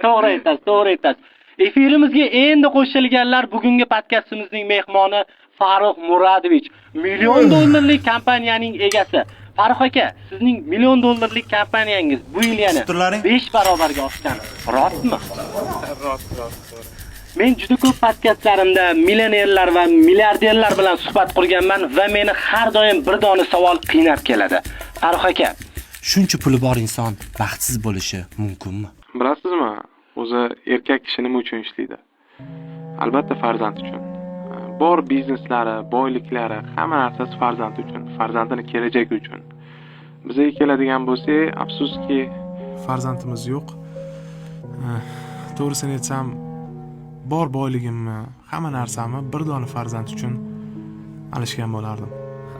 To'g'ri aytasiz, to'g'ri aytasiz. Efirimizga endi qo'shilganlar, bugungi podkastimizning mehmoni Farruh Muradovich, million dollarlik kompaniyaning egasi. Farruh aka, sizning million dollarlik kompaniyangiz bu yil yana Turlaring. 5 barobarga oshgani rostmi? Rost, rost, to'g'ri. Men juda ko'p podkastlarimda millionerlar va milliarderlar bilan suhbat qurganman va meni har doim bir dona savol qiynab keladi. Farruh aka, shuncha puli bor inson baxtsiz bo'lishi mumkinmi? Bilasizmi, o'zi erkak kishi nima uchun ishlaydi? Albatta farzand uchun. Bor bizneslari, boyliklari, hamma narsasi farzand uchun, farzandini kelajagi uchun. Bizga keladigan bo'lsak, afsuski, farzandimiz yo'q. To'g'risini aytsam, bor boyligimni, hamma narsamni bir dona farzand uchun alishgan bo'lardim.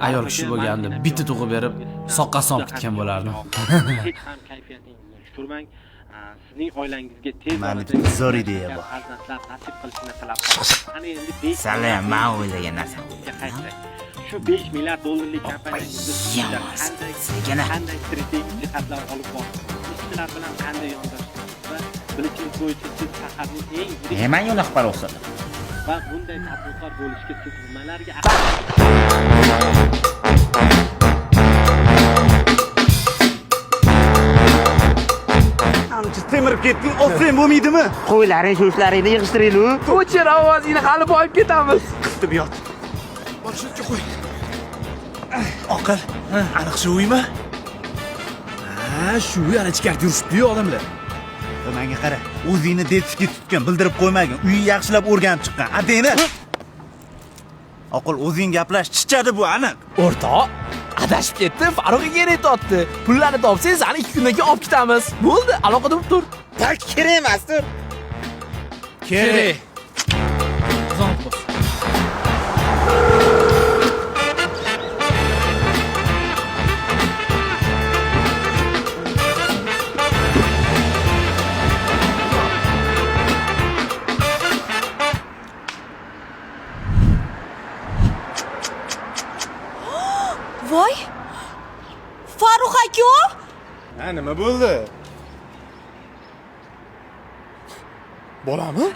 Ayol kishi bo'lganda bitta tug'ib berib, soqqasini olib ketgan bo'lardim. Hech ham kayfiyatingizni tushirmang. Sizning oilangizga tez Mani orada bitta zo'r ideya bor. farzandlar nasib qilishini tilab qolaman. Qani endi 5 Sala man o'ylagan narsam. Qaytsak. Shu 5 milliard dollarlik kompaniyangizni qanday Sekina. qanday strategik jihatlar olib borasiz? Ishchilar bilan qanday yondashdingiz va bilishimiz bo'yicha siz shaharning eng yirik Nima unaqa parvoz? Va bunday tadbirkor bo'lishga siz nimalarga Ancha temirib ketding, olsang bo'lmaydimi? Qo'ylaring, shu ishlaringni yig'ishtiringlar. O'chir ovozingni, hali boyib ketamiz. Qitib yot. Bor, shuncha qo'y. Oqil, aniq shu uymi? Ha, shu yana ichkarida yurishibdi-yu odamlar. Menga qara, o'zingni detski tutgan, bildirib qo'ymagin. Uyni yaxshilab o'rganib chiqqan. Adeni. Oqil, o'zing gaplash, chichadi bu aniq. O'rtoq, adashib ketdi, Farruh aka aytyapti. Pullarni topsangiz, sani 2 kundan keyin olib ketamiz. Bo'ldi, aloqada bo'lib tur. Tak kerak emasdir. Kerak. Zvonib bos. Voy! Farruh aka! Ha, nima bo'ldi? Bolami?